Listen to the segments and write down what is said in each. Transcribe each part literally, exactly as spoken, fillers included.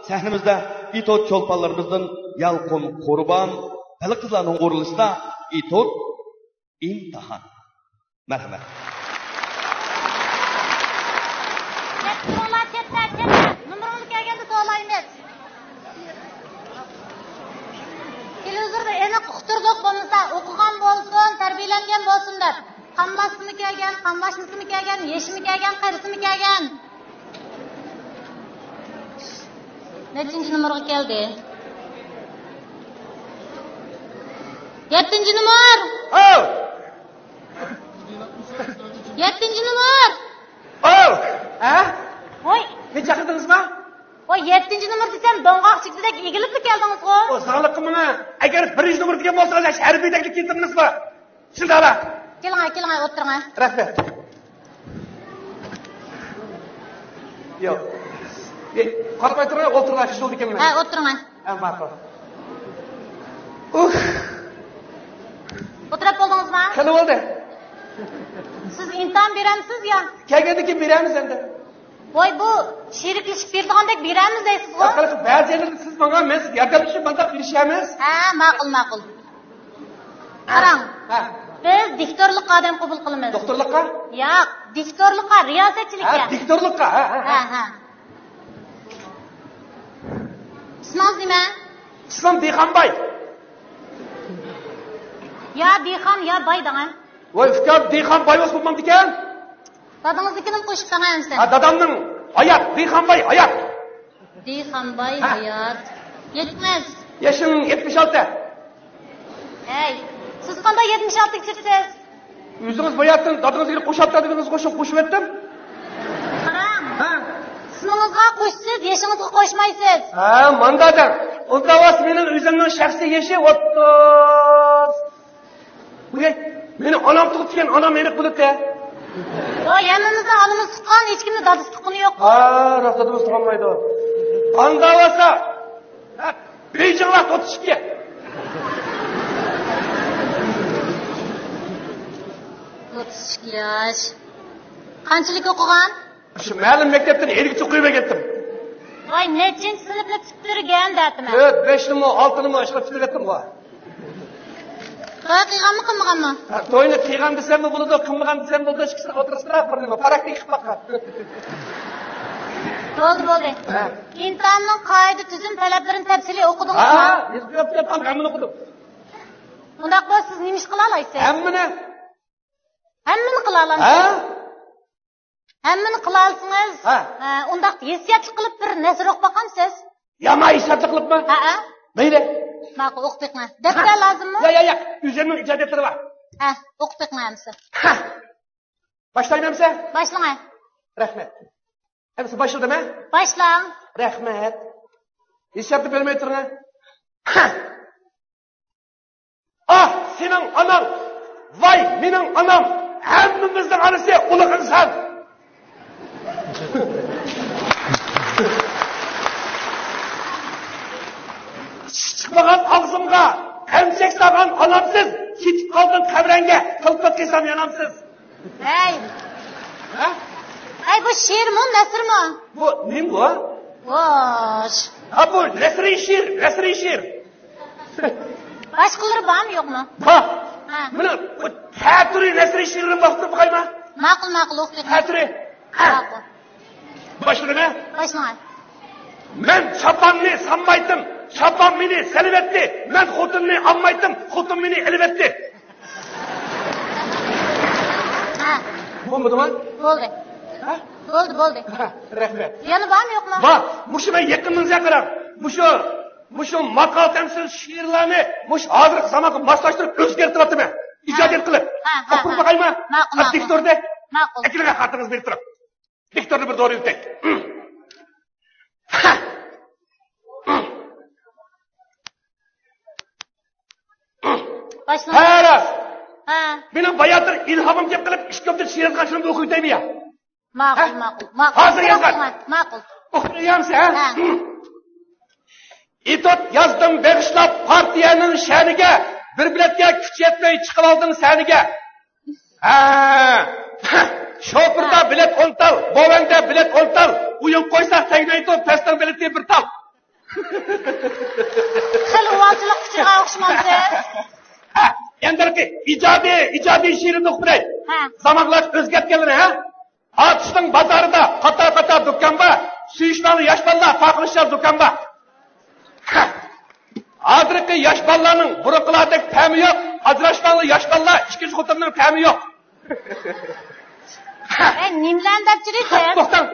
سەھنىمىزدە ئېتوت چولپانلىرىمىزدىن يالقۇن قۇربان، بالا-قىزلارنىڭ ئورۇنلىشىدا ئېتوت ئىمتىھان. مەرھەمەت. چەتتە تۇرۇڭلار، چەتتە، چەتتە. نومۇرۇڭلار كەلگەندە توۋلايمىز. تېلېۋىزوردا ئېنىق ئۇقتۇردۇق، بولمىسا ئوقۇغان بولسۇن، تەربىيەلەنگەن بولسۇن دەپ. قاملاشسىمۇ كەلگەن، قاملاشمىسىمۇ كەلگەن، يېشىمۇ كەلگەن، قېرىسىمۇ كەلگەن. نەچچىنچى نومۇرغا كەلدى؟ يەتتىنچى نومۇر! ئاۋ! يەتتىنچى نومۇر! ئاۋ! ھە؟ ۋوي! نەچچە چاقىردىڭىزما؟ ۋوي، يەتتىنچى نومۇر دېسەم، دوڭغاق چىگدىدەك ئېگىلىپلا كەلدىڭىزغۇ. ئۇ زاڭلىق قىلمىڭە. ئەگەر بىرىنچى نومۇر دېگەن بولسىڭىز، ھەربىيدەكلا كېتىڭىزما؟ شۇنداقلا. كېلىڭە، كېلىڭە، ئولتۇرۇڭە. رەھمەت. ياق. ئى، قارىماي تۇرۇڭ، ئولتۇرۇڭ، كىشى بولىدىكەنمەن. ھە، ئولتۇرۇڭە. ھە، ماقۇل. ئۇھ. ئولتۇرۇپ بولدىڭىزما؟ خېلى بولدى. سىز ئىمتىھان بېرەمسىز يا؟ كەلگەندىن كېيىن بېرەمىز ئەمدى. ۋاي، بۇ شېرىكلىشىپ بېرىدىغاندەك بېرەمىز دەيسىزغۇ؟ ياق، قېنى، بەزى يەرلەردە سىز ماڭا، مەن سىزگە ياردەملىشىپ مانداق بېرىشەمىز. ھە، ماقۇل، ماقۇل. قاراڭ، ھە. بىز دىكتورلۇققا ئادەم قوبۇل قىلىمىز. دوختۇرلۇققا؟ ياق، دىكتورلۇققا، رىياسەتچىلىككە. ھە، دىكتورلۇققا، ھە، ھە، ھە. ھە، ھە. ئىسمىڭىز نېمە؟ ئىسمىم دېھقانباي. يا دېھقان، يا باي دەڭە. ۋاي ئۇكام، دېھقانباي بولسا بولمامدىكەن؟ دادىڭىزنىڭكىنىمۇ قوشۇپ دەڭە ئەمىسە. ھە، دادامنىڭ ھايات، دېھقانباي ھايات. دېھقانباي ھە. ھايات. يېتىمىز. يېشىم يەتمىش ئالتە. ھەي، سىز قانداق يەتمىش ئالتىگە چىقىسىز؟ ئۆزىڭىز باياتتىن دادىڭىزغا قوشۇپتا دېدىڭىزغۇ، شۇ قوشۇۋەتتىم. قاراڭ. ھە. ئىسمىڭىزغا قوشىسىز، يېشىڭىزغا قوشمايسىز. ھە، ماندا دەڭ. ئۇنداق بولسا مېنىڭ ئۆزۈمنىڭ شەخسىي يېشى ئوتتۇز. ئۇي، مېنى ئانام تۇغۇپ كېلىپ ئانام ئېنىق بولىدۇ. ۋاي، ھەممىمىزنىڭ ئانىمىز تۇغقان، ھېچكىمنىڭ دادىسى تۇغقىنى يوق. ھا، راست، دادىمىز تۇغالمايدۇ. ئانداق بولسا، ھە، بېيجىڭلار ئوتتۇز ئىككى. ئوتتۇز ئىككى ياش. قانچىلىك ئوقۇغان؟ شۇ مەلۇم مەكتەپتىن ئىلگىرىچە قويۇپ ئەكەتتىم. ۋاي، نەچچىنچى سىنىپنى پۈتتۈرگەن دەتىمەن. تۆت، بەشنىمۇ، ئالتىنىمۇ ئاشۇنداق پۈتتۈرۈۋەتتىمغۇ. توي قىلغانمۇ، قىلمىغانمۇ؟ ھە، توينى قىلغان دېسەممۇ بولىدۇ، قىلمىغان دېسەم بولىدۇ، ئىككىسىنىڭ ئوتتۇرىسىدا بىر نېمە، پاراكتىك قىلىپ باققان. بولدى، بولدى. ھە. ئىمتىھاننىڭ قائىدە تۈزۈم تەلەپلىرىنى تەپسىلىي ئوقۇدىڭىزمۇ؟ ھە، يېزىپ قويۇپتۇ، ھەممىنى ئوقۇدۇم. ئۇنداق بولسا سىز نېمە ئىش قىلالايسىز؟ ھەممىنى. ھەممىنى قىلالامسىز؟ ھە؟ ھەممىنى قىلالىسىڭىز، ھە. ئە، ئۇنداق ھېسسىياتلىق قىلىپ بىر نەسر ئوقۇپ باقامسىز؟ يامان ھېسسىياتلىق قىلىپمۇ؟ ھەئە. مەيلى. ماقۇل، ئوقۇپ بېقىڭ. دەپتەر ھە. لازىممۇ؟ ياق، ياق، ياق. ئۆزۈمنىڭ ئىجادىيەتلىرى بار. ھە، ئوقۇپ بېقىڭ ئەمىسە. ھە. باشلايمەن ئەمىسە؟ باشلاڭ. رەھمەت. ئەمىسە باشلىدىم، ھە؟ باشلاڭ. رەھمەت. ھېسسىياتنى بۆلمەي تۇرۇڭ، ھە؟ ھە. ئاھ، سېنىڭ ئاناڭ! ۋاي، مېنىڭ ئانام! ھەممىمىزنىڭ ئانىسى ئۇلۇغ ئىنسان! چىقمىغان ئاغزىمغا ئەمچەك سالغان ئانامسىز، كېتىپ قالدىڭ قەبرەڭگە، تىلپىق قىلسام يانامسىز. ھەي! ھە؟ ھەي، بۇ شېئىرمۇ، نەسرمۇ؟ بۇ نېمە بۇ؟ ۋاش. ھە، بۇ نەسرىي شېئىر، نەسرىي شېئىر. باشقىلىرى بارمۇ، يوقمۇ؟ بار. ھە. مانا بۇ تەتۈرى نەسرىي شېئىرنى باقتۇرۇپ باقايما؟ ماقۇل، ماقۇل، ئوقۇپ بېقىڭ. تەتۈرى. ھە. ماقۇل. باشلىدىم، ھە؟ باشلاڭ. مەن چاپاننى سانمايتتىم، چاپان مېنى سېلىۋەتتى. مەن خوتۇننى ئالمايتتىم، خوتۇن مېنى ئېلىۋەتتى. ھە. بولمىدىما؟ بولدى. ھە؟ بولدى، بولدى. ھە، رەھمەت. يەنە بارمۇ، يوقمۇ؟ بار. مۇشۇ مەن يېقىندىن قاراڭ. مۇشۇ، مۇشۇ ماقال تەمسىل شېئىرلارنى مۇشۇ ھازىرقى زامانغا ماسلاشتۇرۇپ ئۆزگەرتىۋاتىمەن. ھە. ئىجادىيەت قىلىپ. ھە، ھە، ئوقۇپ ھە. باقايما؟ ماقۇل، ماقۇل. دىكتوردا. ماقۇل. ئەكېلىڭە خاتىرىڭىزنى بېرىپ تۇرۇڭ. دىكتورنى بىر دورا ئۆتەي. باشلاڭ. ھە، راست. ھە. مېنىڭ باياتىن ئىلھامىم كەپ قېلىپ، ئىككى ئوبدان شېئىر يازغان، شۇنى ئوقۇپ ئۆتەيمۇ يا؟ ماقۇل، ھە؟ ماقۇل، ماقۇل. ھازىر يازغان. ماقۇل. ئوقۇپ ئۆتەيمىز، ھە؟ ھە. ئېتوت يازدىم بېغىشلاپ پارتىيەنىڭ شەنىگە، بىر بېلەتكە كۈچ يەتمەي چىقىۋالدىڭ سەھنىگە. ھە. شوپۇردا ھە. بېلەت ئون تال، بوۋەندە بېلەت ئون تال. ئويۇن قويسا تەگمەيدۇ، پەستىن بېلىتى بىر تال. خېلى ئۇۋالچىلىق ئۇچۇرغا ئوخشىمامسىز؟ ھە، ئەمدىلىكى ئىجادىي، ئىجادىي شېئىرىمنى ئوقۇپ بېرەي. ھە. زامانلار ئۆزگەرتكەنلىرى، ھە؟ ئاتۇشنىڭ بازارىدا قاتار-قاتار دۇكان بار. سۆيۈشمەڭلار ياش بالىلار، پاخىرلىشار زۇكام بار. ھازىرقى ياش بالىلارنىڭ بۇرۇنقىلاردەك پەمى يوق. ئاجراشماڭلار ياش بالىلار، ئىككىنچى خوتۇننىڭ پەمى يوق. ئەي، نېمىلەرنى دەپ يۈرىسىز؟ توختاڭ.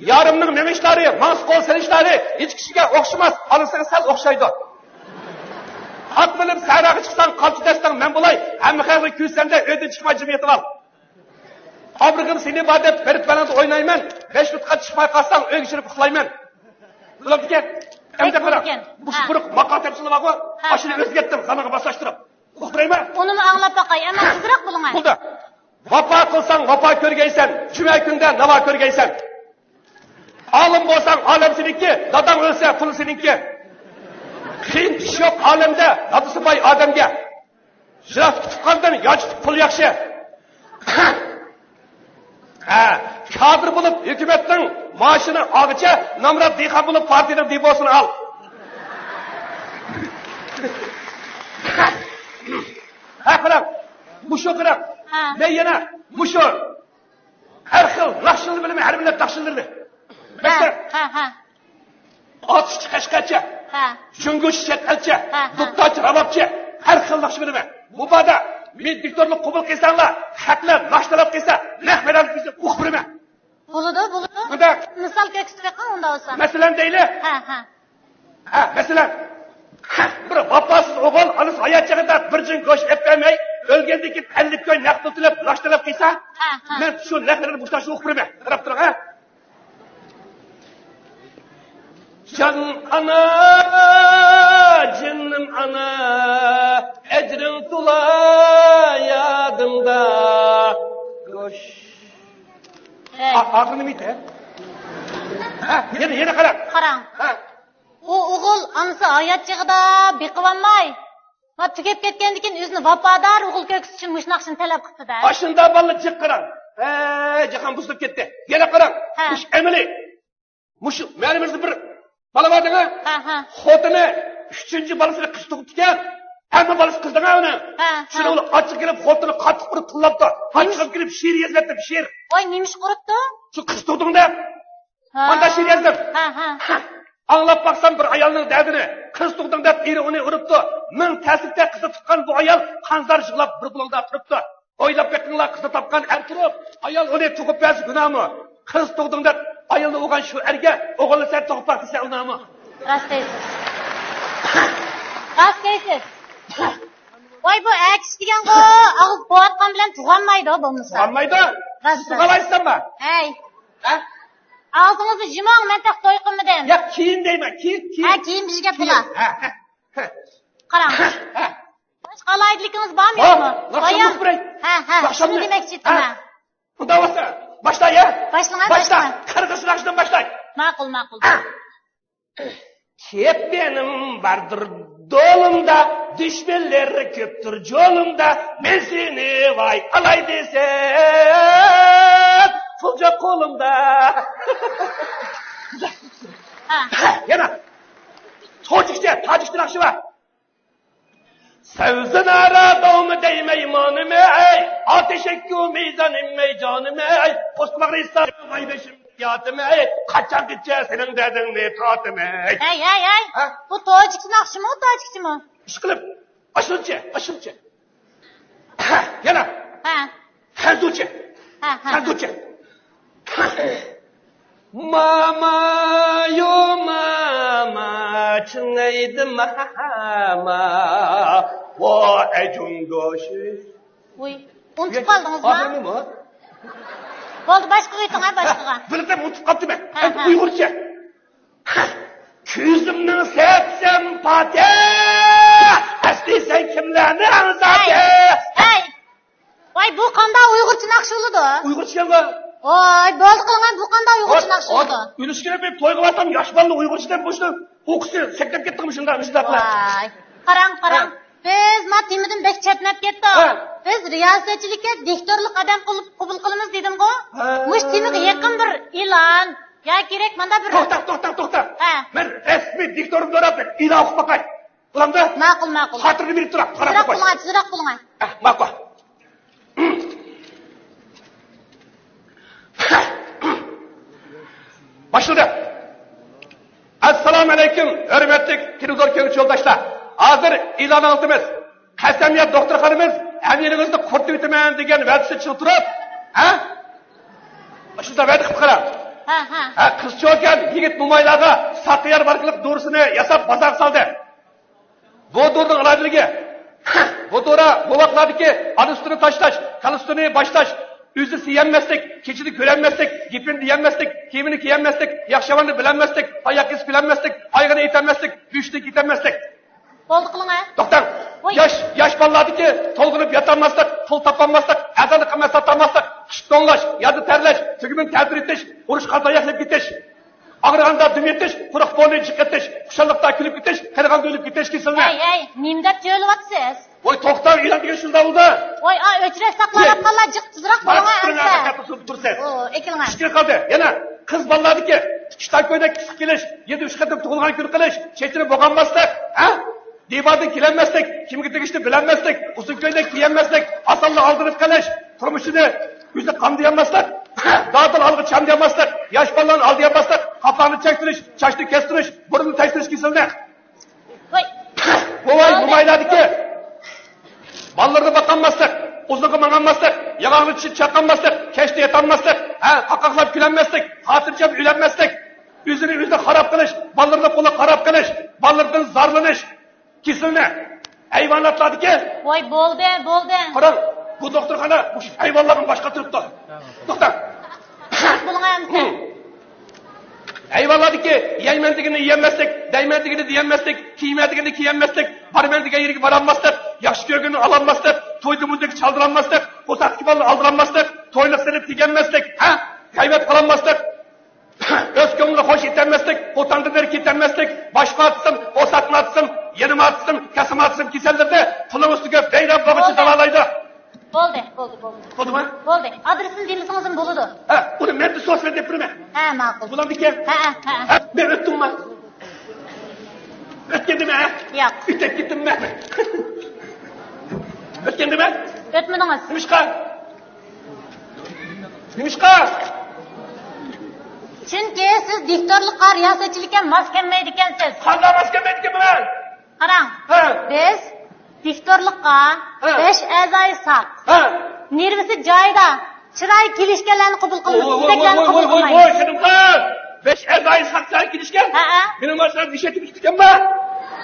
يارىمنىڭ مېڭىشلارى، ماڭسا قول سېلىشلارى ھېچ كىشىگە ئوخشىماس، ئانىسىغا سەل ئوخشايدۇ. ئات مىنىپ سەھراغا چىقساڭ، قامچا دەستەڭ مەن بولاي، ھەممە خەقنى كۈلسەمدە ئۆيدىن چىقماي جىم يېتىۋال. ئابرىكىم سېنى بار دەپ بېرىپ بەلەڭدە ئوينايمەن، بەش مىنۇتقا چىقماي قالساڭ ئۆيگە چىرىپ ئۇخلايمەن. بولۇپتىكەن. ئەمدى قارا، بولىدىكەن. مۇشۇ ھە. قۇرۇق ماقال تەپسىلى بارغۇ، ھە، ئاشۇنى ھە. ئۆزگەرتتىم زامانغا ماسلاشتۇرۇپ. ئۇقتۇرايمۇ؟ ئۇنىمۇ ئاڭلاپ باقاي، ئەمما تېزرەك بولۇڭ. بولدى. ۋاپا قىلساڭ ۋاپا كۆرگەيسەن، جۈمە كۈندە ناۋا كۆرگەيسەن. ئالىم بولساڭ ئالەم سېنىڭكى، داداڭ ئۆلسە پۇل سېنىڭكى. قىيىن ئىش يوق ئالەمدە، دادىسى باي ئادەمگە. يىراق تۇغقاندىن ياج تۇتۇپ پۇل ياخشى. ھە، كادىر بولۇپ ھۆكۈمەتنىڭ مائاشىنى ئالغىچە، نامرات دېھقان بولۇپ پارتىيىنىڭ دېپوسىنى ئال. ھە، قاراڭ، مۇشۇ قاراڭ. ھە. مەن يەنە مۇشۇ ھەر خىل ناخشىلارنى بىلىمەن، ھەر مىللەت ناخشىلىرىنى. ھە، مەسىلەن، ھە، ھە. ئاتۇشچە قەشقەرچە، ھە. جۇڭگوچە چەت ئەلچە، ھە، ھە. دۇتارچە راۋابچە، ھەر خىل ناخشا بىلىمەن. مۇبادا مېنى دىكتورلۇق قوبۇل قىلساڭلار، خەقلەر ناخشا تەلەپ قىلسا، نەق مەيداندا بىزنى ئوقۇپ بېرىمەن. بولىدۇ، بولىدۇ. مۇنداق. مىسال كۆرسىتىۋېقىڭ ئۇنداق بولسا. مەسىلەن دەيلى. ھە، ھە. ھە، مەسىلەن، ھە، بىر ۋاپاسىز ئوغۇل ئانىسى ھايات چېغىدا بىر جىڭ گۆش ئەپ بەرمەي، ئۆلگەندىن كېيىن ئەللىك كوي نەق پۇل تۆلەپ ناخشا تەلەپ قىلسا، ھە، ھە. مەن شۇ نەقلەرنى مۇشۇنداق ئوقۇپ بېرىمەن. قاراپ تۇرۇڭ، ھە. جان ئانا، جېنىم ئانا، ئەجرىڭ تولا يادىمدا. گۆش. ھەي. ئا-، ئاخىرى نېمە ئىدى؟ ھە؟ يەنە، يەنە قاراڭ. قاراڭ. ھە. ئۇ ئوغۇل ئانىسى ھايات چېغىدا بېقىۋالماي، ھا، تۈگەپ كەتكەندىن كېيىن ئۆزىنى ۋاپادار ئوغۇل كۆرسىتىش ئۈچۈن مۇشۇ ناخشىنى تەلەپ قىپتۇ-دە. ئاشۇنداق بالىلار جىق قاراڭ. ھەي، جاھان بۇزۇلۇپ كەتتى. يەنە قاراڭ. ھە. مۇشۇ ئەمەلىي. مۇشۇ مەھەللىمىزدە بىر بالا بار دەڭە. ھە، ھە. خوتۇنى ئۈچىنچى بالىسىنى قىز تۇغۇپتىكەن. ھەممە بالىسى قىز دەڭە ئۇنىڭ. ھە، ھە. شۇنىڭ بىلەن ئاچچىق كېلىپ خوتۇنى قاتتىق ئۇرۇپ تىللاپتۇ. ئاچچىقىم كېلىپ شېئىر يېزىۋەتتىم، شېئىر. ۋاي، نېمە ئىش قۇرۇپتۇ؟ شۇ قىز تۇغدۇڭ دەپ. ھە. مانا شېئىر يازدىم. ھە، ھە. ئاڭلاپ باقسام بىر ئايالنىڭ دەردىنى، قىز تۇغدۇڭ دەپ ئېرى ئۇنى ئۇرۇپتۇ. مىڭ تەسلىكتە قىزى تۇغقان بۇ ئايال قانزار يىغلاپ بىر بۇلۇڭدا تۇرۇپتۇ. ئويلاپ بېقىڭلار، قىزى تاپقان ئەر تۇرۇپ، ئايال ئۇنى تۇغۇپ بەرسە گۇناھمۇ؟ قىز تۇغدۇڭ دەپ ئايالنى ئۇرغان شۇ ئەرگە ئوغۇلنى سەن تۇغۇپ باق دېسە ئۇنامۇ؟ راست دەيسىز. راست دەيسىز. ۋاي، بۇ ئەر كىشى دېگەنغۇ، ئاغزى بوۋاتقان بىلەن تۇغالمايدۇ بولمىسا. تۇغالمايدۇ. راست، راست. تۇغالايسەنما؟ ھەي. ھە؟ ئاغزىڭىزنى يۇمۇڭ، مەن تېخى توي قىلمىدىم. ياق، كېيىن دەيمەن، كېيىن، كېيىن. ھە، كېيىن بىر گەپ بولا. ھە، ھە، ھە. قاراڭ. ھە. باشقا ئالاھىدىلىكىڭىز بارمۇ يوقمۇ؟ ھە، بايام. ھە، ھە، شۇنى دېمەكچى ئىدىم. ھە. ئۇنداق بولسا، باشلاي، ھە؟ باشلاڭ، ھە، باشلاڭ. باشلا. قىرغىز ناخشىدىن باشلاي. ماقۇل، ماقۇل. ھە. كېپىنىم باردۇر دولۇمدا، دۈشمەنلەر كۆپتۇر جولۇمدا، مەن سېنى ۋاي ئالاي دېسەم، پۇل جوق قولۇمدا. ھە. يەنە. توجىكچە، تاجىكچە ناخشا بار. سەۋزىنارا داۋمى دەيمەي مانىمەي، ئاتەشەككۇ مەيدانىمەي جانىمەي، پوستماغرىستا ۋاي بېشىم ياتىمەي، قاچانغىچە سېنىڭ دەردىڭنى تارتىمەي. ھەي، ھەي، ھەي. ھە؟ بۇ توجىكچە ناخشىمۇ، تاجىكچىمۇ؟ ئىشقىلىپ، ئاشۇنچە، ئاشۇنچە. يەنە. ھە. خەنزۇچە. ھە، ھە، ھە. خەنزۇچە. ماما، يو ماما، چىڭەيدى ماما، ۋو ئەجۇڭگوشى. ۋۇي، ئۇنتۇپ قالدىڭىزما؟ ئاخىرىمۇ؟ بولدى، باشقىغا ئېيتىڭ، ھە، باشقىغا. بىلدىم، ئۇنتۇپ قاپتىمەن. ھە، ھە. ئۇيغۇرچە. كۆزۈمنىڭ سەپسەم پاتە، ئەسلى سەن كىملەرنىڭ زاتى؟ ھەي، ھەي. ۋاي، بۇ قانداق ئۇيغۇرچە ناخشا بولىدۇ؟ ئۇيغۇرچە ئىكەنغۇ. ۋاي، بولدى قىلىڭە، بۇ قانداق ئۇيغۇرچە ناخشا بولىدۇ؟ ئۈلۈشكە بېرىپ تويغا بارسام، ياش بالىنى ئۇيغۇرچە دەپ بولسا، ئۇيقۇسى سەكرەپ كەتتىغۇ شۇنداق، شۇنداقلا. ۋاي، قاراڭ، قاراڭ. ھە. بىز ما تېمىدىن بەك چەتنەپ كەتتۇق. ھە. بىز رىياسەتچىلىككە دىكتورلۇق ئادەم قىلىپ قوبۇل قىلىمىز دېدىمغۇ. ھە. مۇشۇ تېمىغا يېقىن بىر ئېلان يا كېرەك ماندا بىر. توختا، توختا، توختا. ھە. مەن رەسمىي دىكتورنى دوراپ ئېلان ئوقۇپ باقاي. بولامدۇ؟ ماقۇل، ماقۇل. خاتىرىنى بېرىپ تۇراي، قاراپ تۇزراق باقاي. بولۇڭ، تۇزراق بولۇڭ. ئە، ماقۇل. باشلىدى. ئەسسالامۇ ئەلەيكۇم، ھۆرمەتلىك تېلېۋىزور كۆرگۈچى يولداشلار. ھازىر ئېلان ئاڭلىتىمىز. قەسەميەپ دوختۇرخانىمىز ھەممىڭىزنى قۇرۇتۇۋېتىمەن دېگەن ۋەدىسىدە چىڭ تۇرۇپ، ھە؟ شۇنداق ۋەدە قىلىپ قارا. ھە، ھە. ھە، قىز چوكان يىگىت مومايلارغا ساقىيار بارىكلىق دورىسىنى ياساپ بازارغا سالدى. بۇ دورىنىڭ ئالاھىدىلىكى، بۇ دورا بوۋاقلاردىكى ئانا سۈتىنى تاشلاش، كالا سۈتىنى باشلاش، ئۆزى سىيەلمەسلىك، كېچىدە كۆرەلمەسلىك، گېپىنى دېيەلمەسلىك، كىيىمىنى كىيەلمەسلىك، ياخشى ياماننى بىلەلمەسلىك، تاياق يېسە كۈلەلمەسلىك، ئايىغىنى ئېيتەلمەسلىك، بۆشۈكتىن كېتەلمەسلىك. بولدى، قىلىڭە. توختاڭ. ۋوي. ياش، ياش بالىلاردىكى تولغىنىپ ياتالماسلىق، پۇل تاپالماسلىق، ئەزالىق قىلماي ساتالماسلىق، ئىشتونلاش، يەردە تەرلەش، تۈگمىنى تەتۈر ئېتىش، ئۇرۇش قان تاياق يەپ كېتىش، ئاغرىغاندا دۈم يېتىش، قۇرۇق بۇرنى جىق ئېتىش، خۇشاللىقتا كۈلۈپ كېتىش، قېرىغاندا ئۆلۈپ كېتىش كېسىلىنى. ھەي، ھەي، نېمە دەپ جۆيلۈۋاتىسىز؟ ۋوي، توختاڭ، ئېلان دېگەن شۇنداق بولدى. ۋوي، ئا، ئۆچرەت ساقلاۋاتقانلار جىق تېزراق بولۇڭا ئەمسە. ئو، ئېكىلىڭە. ئىككى قالدى. يەنە قىز بالىلاردىكى ئىككى تال كۆينەك ئىسسىق كېلىش، يىلدا ئۈچ قېتىم تۇغۇلغان كۈن قىلىش، چېچىنى بوغالماسلىق، ھە؟ دىۋاردىن كېلەلمەسلىك، كىمگە تېگىشنى بىلەلمەسلىك، ئۇزۇن كۆينەك كىيەلمەسلىك، ئاسانلا ئالدىنىپ قېلىش، تۇرمۇشىنى ئۆزى قامدىيالماسلىق، دادىل ئالغا چامدىيالماسلىق، ياش بالىلارنى ئالدىيالماسلىق، قاپاقنى چەكتۈرۈش، چاچنى كەستۈرۈش، بۇرۇننى تەكتۈرۈش كېسىلىنى. ۋاي. بوۋاي، مومايلاردىكى بالىلىرىنى باقالماسلىق، ئۇزۇنغا ماڭالماسلىق، ياغاقنى چىشىپ چاقالماسلىق، كەچتە ياتالماسلىق، ھە، قاقاقلاپ كۈلەلمەسلىك، خاتىرجەم ئۆلەلمەسلىك، ئۆزىنى ئۆزى خاراب قىلىش، بالىلىرىنى قولى خاراب قىلىش، بالىلىرىدىن زارلىنىش، كېسىلنى. ھايۋاناتلاردىكى. ۋاي، بولدى، بولدى. قاراڭ، بۇ دوختۇرخانا مۇشۇ ھايۋانلاردىن باشقا تۇرۇپتۇ. توختاڭ. بولغان. ھايۋانلاردىكى يەيمەن دېگىنىنى يېيەلمەسلىك، دەيمەن دېگىنىنى دېيەلمەسلىك، كىيىمەن دېگىنىنى كىيەلمەسلىك، بارىمەن دېگەن يېرىگە بارالماسلىق، ياخشى كۆرگىنىنى ئالالماسلىق، تويدا مۇندىكى چالدۇرالماسلىق، قورساقتىكى بالىنى ئالدۇرالماسلىق، تويلۇق سېلىپ تېگەلمەسلىك، ھە؟ غەيۋەت قىلالماسلىق، ئۆز كۆڭلىنى خوش ئېتەلمەسلىك، قوتاندىن نېرى كېتەلمەسلىك، باشقا ئاتسىم، قورساقنى ئاتسىم، يېنىم ئاتسىم، كاسىم ئاتسىم كېسەللىرىدە پۇلنىڭ ئۈستىگە بەيرەم بولغۇچە داۋالايدۇ. بولدى، بولدى، بولدى. بولدىمۇ؟ بولدى. ئادرېسىنى دېمىسىڭىزمۇ بولىدۇ. ھە، ئۇنى مەن بىر سوت بىلەن دەپ بېرىمەن. ھە، ماقۇل. بولامدىكەن؟ ھە، ھە، ھە. ھە، مەن ئۆتتۈممۇ؟ ئۆتكەندىمۇ، ھە؟ ياق. ئۆتۈپ كەتتىممۇ؟ ئۆتكەندىمۇ؟ ئۆتمىدىڭىز. نېمىشقا؟ نېمىشقا؟ چۈنكى سىز دىكتورلۇققا رىياسەتچىلىككە ماس كەلمەيدىكەنسىز. قانداق ماس كەلمەيدىكەنمەن؟ قاراڭ، ھە. بىز دىكتورلۇققا ھە. بەش ئەزايى ساق، ھە. نېرۋىسى جايىدا، چىرايى كېلىشكەنلەرنى قوبۇل قىلىمىز، ۋوي، ۋوي، يېتەكلەرنى ۋوي، قوبۇل ۋوي، ۋوي، قىلمايمىز. خېنىم خان! بەش ئەزايى ساق، چىرايى كېلىشكەن؟ ھەئە. مېنىڭ ماشىنا نېشە تېپىپ كەتكەنمەن؟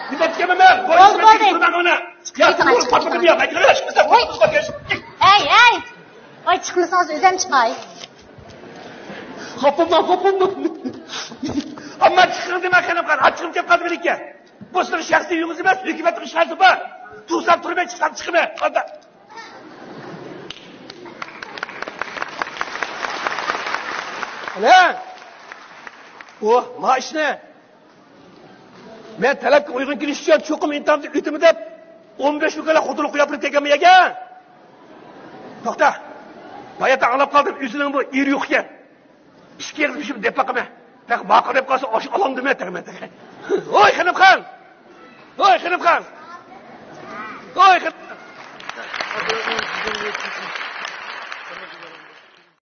نېمە دەپتىكەنمەن مەن؟ بولدى، بولدى. يا، چىقىڭ، چىقىڭ، چىقىڭ. ۋاي، چىقمىسىڭىز، ۋاي، چىقمىسىڭىز. ھەي، ھەي! ۋاي، چىقمىسىڭىز، ئۆزۈم چىقاي. خاپىمەن، خاپىمەن. ئەمما چىقىڭ دېمە، خېنىم خان، ئاچچىقىم كەپ قالدى مېنىڭكى. بۇ سىزنىڭ شەخسىي ئۆيىڭىز ئەمەس، ھۆكۈمەتنىڭ ئىشخانىسى بار. تۇرسام تۇرىمەن، چىقسام چىقىمەن. قانداق؟ ئەنە، ئۇ، ما ئىشنى مەن تەلەپكە ئۇيغۇن كېلىشىچە چوقۇم ئىمتىھاندىن ئۆتىمەن دەپ، ئون بەش كۈن كالا خوتۇنلۇق قويۇپ تەگەنمۇ يەگەن؟ توختا. باياتتا ئاڭلاپ قالدىم، ئۆزىنىڭ بۇ ئېرى يوق ئىكەن. ئىككى ئېغىز پىشىپ دەپ باقىمەن. تېخى ماقۇل دەپ قالسا، ئاشۇ ئالامدىمەن تېخى مەن تېخى. ۋاي خېنىم خان! ۋاي خېنىم خان! ۋاي خېنىم خان!